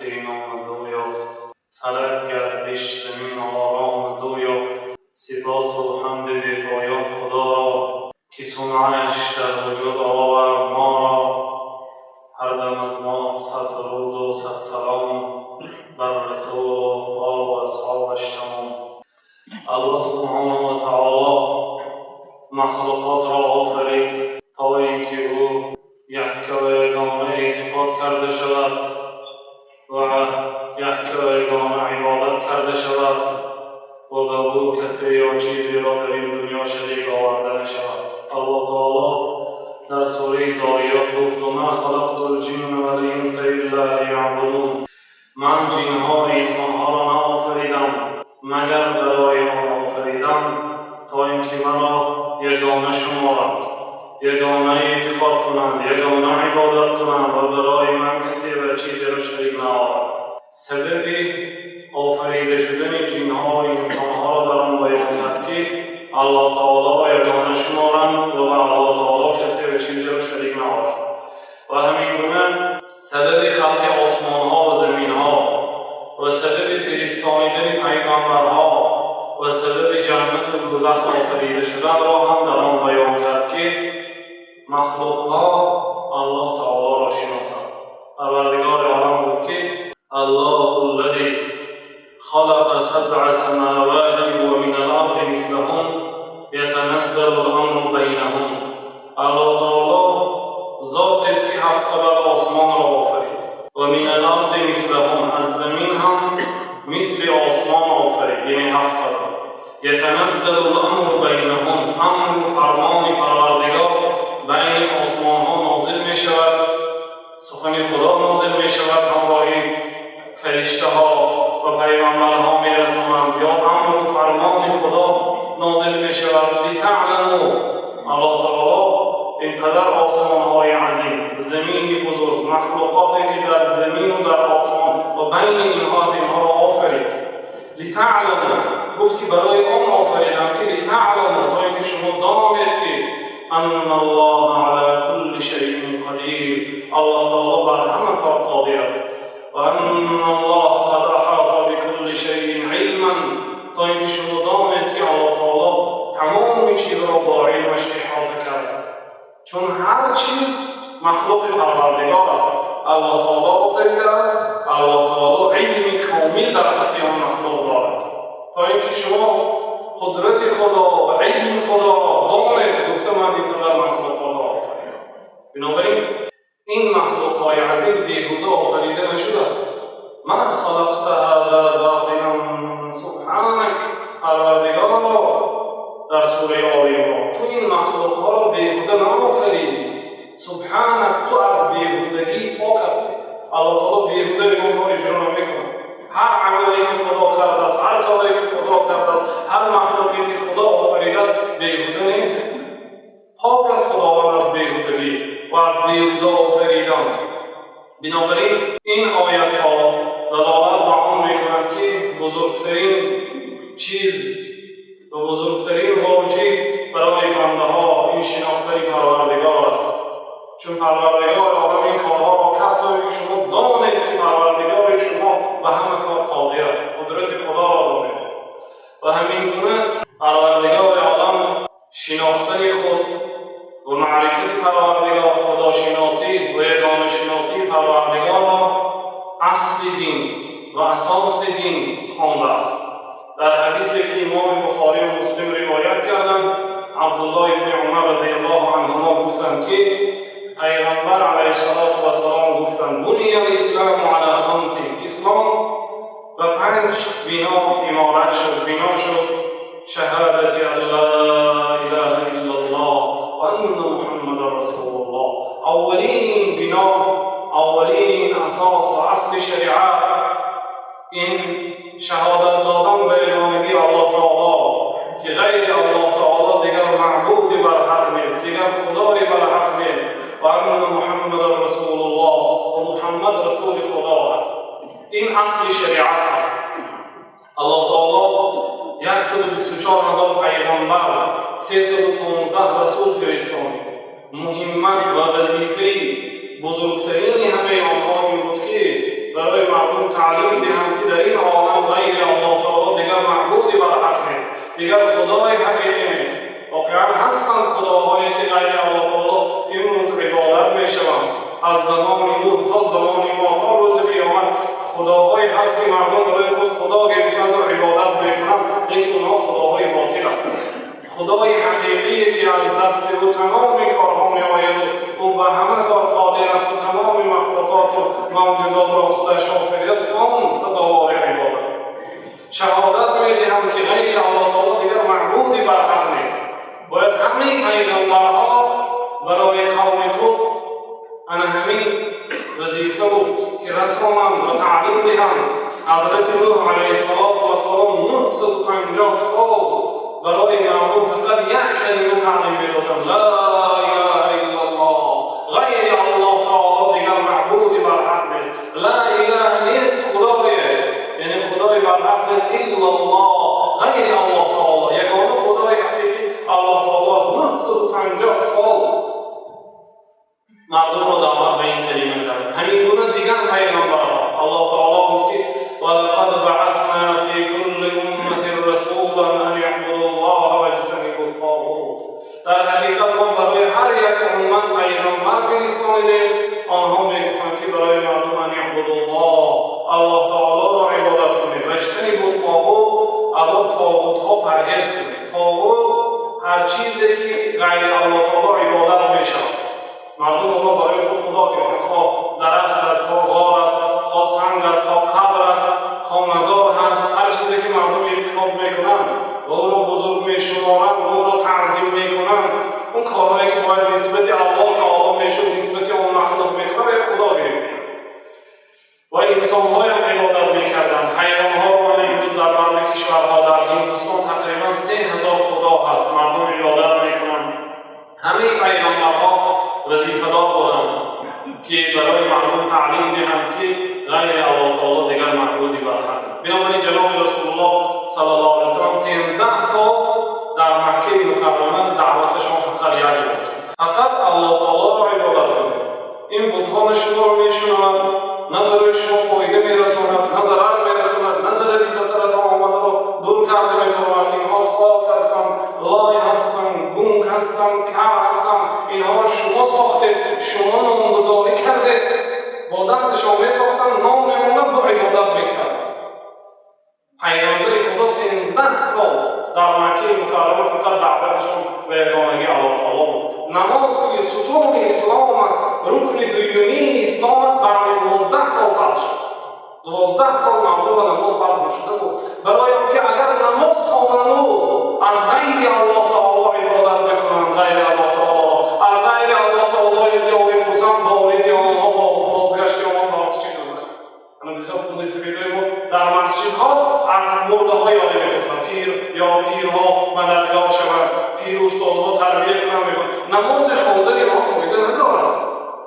ҳастӣ ном аз ӯ ёфт, фалак гардиш замин ором аз ӯ ёфт. Сипосу ҳамди бепоён Худоро, ки сунъаш дар вуҷуд овард моро. Ҳар дам аз мо сад дуруду сад салом бар расулу олу асҳобаш тамом. Аллоҳ субҳонаҳу ва таоло махлуқотро офарид, то ин ки ӯ якка ва ягона эътиқод карда шавад ва якка ва ягона ибодат карда шавад ва ба ӯ касе ё чизеро дар ин дунё шарик оварда нашавад. Аллоҳ таоло дар сураи Зориёт гуфт: «Ма халақту лҷинна вал-инса илла лияъбудун». Ман ҷинҳо ва инсонҳоро наофаридам, магар барои он офаридам, то ин ки маро ягона шуморанд, ягона эътиқод кунанд, ягона ибодат кунанд ва барои ман касе ва чизеро шарик наоваранд. Сабаби офарида шудани ҷинҳо ва инсонҳоро дар он баён кард, ки Аллоҳ таолоро ягона шуморанд ва ба Аллоҳ таоло касе ва чизеро шарик наоваранд. Ва ҳамин гуна сабаби халқи осмонҳо ва заминҳо ва сабаби фиристонидани пайғамбарҳо ва сабаби ҷаннату дӯзах офарида шуданро ҳам дар он баён кард, ки махлуқҳо Аллоҳ таолоро шиносанд. Парвардигори олам гуфт, ки الله الذي خلق سبع سماوات ومن الأرض مثلهن يتنزل الأمر بينهن. Аллоҳ таоло зотест, ки ҳафт қабат осмонро офарид. ومن الأرض مثلهن, аз замин ҳам мисли осмон офарид, яъне ҳафт қабат. يتنزل الأمر بينهن, амру фармони Парвардигор байни осмонҳо нозил мешавад, сухани Худо нозил мешавад, ҳамроҳи фариштаҳо ва пайғамбарҳо мерасонанд ё амру фармони Худо нозил мешавад. لتعلموا, Аллоҳ таоло ин қадар осмонҳои азим, замини бузург, махлуқоте, ки дар замину дар осмон ва байни инҳо аз инҳоро офарид. لتعلموا, гуфт, ки барои он офаридам, ки لتعلموا, то ин ки шумо донед, ки أن الله على كل شيء قدير, Аллоҳ таоло бар ҳама кор қодир аст. وأن الله قد أحاط بكل شيء علما, то ин ки шумо донед, ки Аллоҳ таоло тамоми чизро бо илмаш иҳота кардааст, чун ҳар чиз махлуқи Парвардигор аст, Аллоҳ таоло офаридааст, Аллоҳ таоло илми комил дар ҳаққи он махлуқ дорад. То ин ки шумо қудрати Худо ва илми Худоро донед, гуфта, ман ин қадар махлуқотро офаридам. Бинобар ин, ин махлуқҳои азим беҳуда офарида нашудааст. ما خلقت هذا باطلا سبحانك. Парвардигоро, дар сураи Оли Имрон, ту ин махлуқҳоро беҳуда наофаридӣ. سبحانك, ту аз беҳудагӣ пок ҳастӣ. Аллоҳ таоло беҳуда ягон кор иҷро намекунад. Ҳар амале, ки Худо кардааст, ҳар коре, ки Худо кардааст, ҳар махлуқе, ки Худо офаридааст, беҳуда нест. Пок аст Худованд аз беҳудагӣ ва аз беҳуда офаридан. Бинобар ин, ин оятҳо далолат ба он мекунад, ки бузургтарин чиз ва бузургтарин воҷиб барои бандаҳо ин шинохтани Парвардигор аст, чун Парвардигори олам ин корҳоро кард, то ин ки шумо донед, ки Парвардигори шумо ба ҳама кор қодир аст, қудрати Худоро донед. Ва ҳамин гуна Парвардигори олам шинохтани худ ва маърифати Парвардигор, худошиносӣ ва ягонашиносии Парвардигорро асли дин ва асоси дин хондааст. Дар ҳадисе, ки имоми Бухорӣ ва Муслим ривоят карданд, Абдуллоҳ ибни Умар разияллоҳу анҳумо гуфтанд, ки пайғамбар алайҳиссалоту вассалом гуфтанд: بني الإسلام على خمس, ислом ба панҷ бино иморат шуд, бино шуд: شهادة أن لا إله إلا الله وأن محمدا رسول الله. Аввалини ин бино, аввалини ин асос ва асли шариат ин шаҳодат додан ба ягонагии Аллоҳ таоло, ки ғайри Аллоҳ таоло дигар маъбуди барҳақ нест, дигар худое барҳақ нест. وأن محمدا رسول الله, ва Муҳаммад расули Худо аст. Ин асли шариат аст. Аллоҳ таоло 124 000 пайғамбар, 315 расул фиристонид. Муҳиммат ва вазифаи бузургтарини ҳамаи онҳо ин буд, ки барои мардум дар ин олам ғайри Аллоҳ таоло дигар маъбуде барҳақ нест, дигар худои ҳақиқӣ нест. Воқеан ҳастанд худоҳое, ки ғайри Аллоҳ таоло имрӯз ибодат мешаванд. Аз замони Нӯҳ то замони мо, то рӯзи қиёмат худоҳое ҳаст, ки мардум барои худ худо гирифтанд ва ибодат мекунанд, лекин онҳо худоҳои ботил ҳастанд. Худои ҳақиқие, ки аз дасти ӯ тамоми корҳо меояд ва ӯ ба ҳама кор қодир аст ва тамоми махлуқоту мавҷудотро худаш офаридааст, он сазовори ибодат аст. Шаҳодат медиҳам, ки ғайри Аллоҳ таоло дигар маъбуди барҳақ нест. Бояд ҳамаи пайғамбарҳо барои қавми худ ана ҳамин вазифа буд, ки расонанд ва таълим диҳанд. Ҳазрати Нӯҳ алайҳиссалоту вассалом 950 сол барои мардум фақат як калима таълим медоданд: ла илаҳа иллаллоҳ, ғайри Аллоҳ таоло дигар маъбуди барҳақ нест. Ла илаҳа нест худое, яъне худои барҳақ нест, иллаллоҳ, ғайри Аллоҳ таоло. Ягона худои ҳақиқӣ Аллоҳ таоло аст. 950 сол мардумро даъват ба ин калима кард. Ҳамин гуна дигар пайғамбарҳо. Аллоҳ таоло гуфт, ки ولقد بعثنا في كل أمة رسولا أن اعبدوا الله واجتنبوا الطاغوت. Дар ҳақиқат мо барои ҳар як уммат пайғамбар фиристонидем. Онҳо мегуфтанд, ки барои мардум أن اعبدوا الله, Аллоҳ таолоро ибодат кунед, واجتنبوا الطاغوت, аз он тоғутҳо парҳез кунед. Тоғут ҳар чизе, ки ғайри Аллоҳ таоло ибодат мешавад. Мардум онро барои худ худо гирифтанд, хоҳ дарахт аст, хоҳ ғор аст, хоҳ санг аст, хоҳ қабр аст, хоҳ мазор ҳаст. Ҳар чизе, ки мардум эътиқод мекунанд ва ӯро бузург мешуморанд ва ӯро таъзим мекунанд, он корҳое, ки бояд нисбати Аллоҳ таоло мешуд, нисбати он махлуқ мекунанд ва худо гирифтанд. Ва инсонҳоям ибодат мекарданд, ҳайвонҳоро. Имрӯз дар баъзе кишварҳо, дар Ҳиндустон тақрибан 3000 худо ҳаст, мардум ибодат мекунанд. Ҳамаи пайғамбарҳо вазифадор буданд, ки барои мардум таълим диҳанд, ки ғайри Аллоҳ таоло дигар маъбуди барҳақ нест. Бинобар ин ҷаноби Расулуллоҳ саллаллоҳу алайҳи васаллам 13 сол дар Маккаи Мукаррама даъваташон фақат як буд: фақат Аллоҳ таолоро ибодат кунед. Ин бутҳо на шуморо мешунавад, на барои шумо фоида мерасонад, на зарар мерасонад, на зарари ба саратон омадаро дур карда метавонад. Инҳо хок ҳастанд, лой ҳастанд, гунг ҳастанд, кар ҳастанд. Инҳоро шумо сохтед, шумо номгузорӣ кардед, бо дасти шумо месохтанд, ном мемонад, бо ибодат мекарданд. Пайғамбари Худо 13 сол дар Маккаи Мукаррама фақат даъваташон ба ягонагии Аллоҳ таоло буд. Намоз, ки сутуни ислом аст, рукни дуюмии ислом аст, баъди 12 сол фарз шуд. 12 сол мардум ба намоз фарз нашуда буд, барои он ки агар намоз хонанду аз ғайри Аллоҳ таоло ибодат бикунанд, ғайри Аллоҳ таоло, аз ғайри Аллоҳ таоло ёрӣ пурсанд, вориди онҳо бо бозгашти онҳо ба оташи дӯзах аст. Ана бисёр пули сафедои мо дар масҷидҳо аз мурдаҳо ёрӣ мепурсанд, пир ё пирҳо мададгор шаванд, пиру устозҳо тарбия кунанд, мегӯянд. Намози хондани онҳо фоида надорад.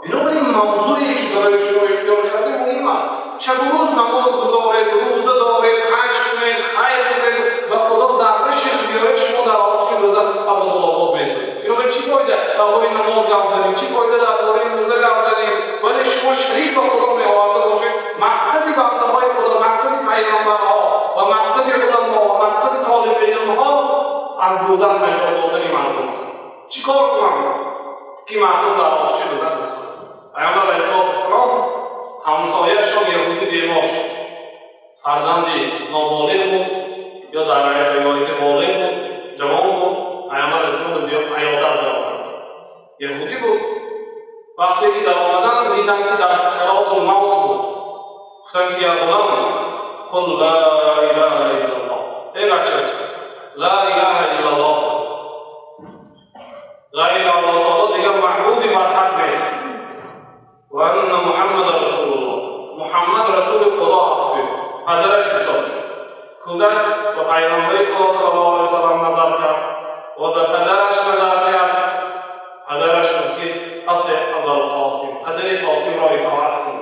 Бинобар ин мавзӯе, ки барои шумо ихтиёр кардем, муҳим аст. Шабу рӯз намоз гузоред, рӯза доред, ҳаҷ кунед, хайр кунед, ба Худо зарра ширк биёред, шумо дар оташи дӯзах абадулобод месозед. Бинобар чӣ фоида дар бораи намоз гап занем, чӣ фоида дар бораи рӯза гап занем, вале шумо шарик ба Худо меоварда бошед? Мақсади бандаҳои Худо, мақсади пайғамбарҳо ва мақсади уламо ва мақсади толибилмҳо аз дӯзах наҷот додани мардум аст. Чӣ кор кунам, ки мардум дар оташи дӯзах насозад? Пайғамбар алайҳиссалоту вассалом ҳамсояашон яҳудӣ бемор шуд. Фарзанди ноболиғ буд ё дар ривояти болиғ буд, ҷавон буд. Пайғамбар алайҳиссалом ба зиёд аёдат даромад. Яҳудӣ буд. Вақте ки даромаданд, диданд, ки дар сакаротул мавт буд. Гуфтанд, ки يا غلام، قل لا إله إلا الله. Эй бача, ла илаҳа иллаллоҳ, ғайри Аллоҳ таоло дигар маъбуди барҳақ нест, ва анна Муҳаммада расулуллоҳ, Муҳаммад расули Худо аст. Падараш истодааст. Кӯдак ба пайғамбари Худо саллаллоҳу алайҳи васаллам назар кард ва ба падараш назар кард. Падараш гуфт, ки أطع أبا القاسم, падари Қосимро итоат кун.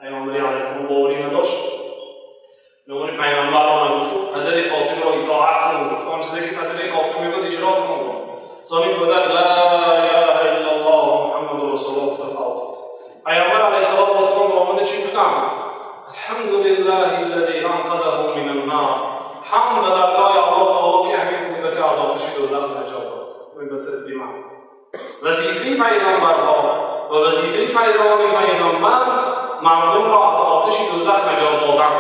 Пайғамбари алайҳиссалом боварӣ надошт. Бинобар пайғамбарро нагуфту падари Қосимро итоат кун гуфт. Он чизе, ки падари Қосим мегӯяд, иҷро кун гуфт. Сони кӯдак ла илаҳа иллаллоҳ, Муҳаммаду расулуллоҳ гуфта фавтид. Пайғамбар алайҳиссалоту вассалом омада чӣ гуфтанд? الحمد لله الذي أنقذه من النار. Ҳамд ба даргоҳи Аллоҳ таоло, ки ҳамин кӯдаки аз оташи дӯзах наҷот дод. Вазифаи пайғамбарҳо ва вазифаи пайравони пайғамбар мардумро аз оташи дӯзах наҷот додан.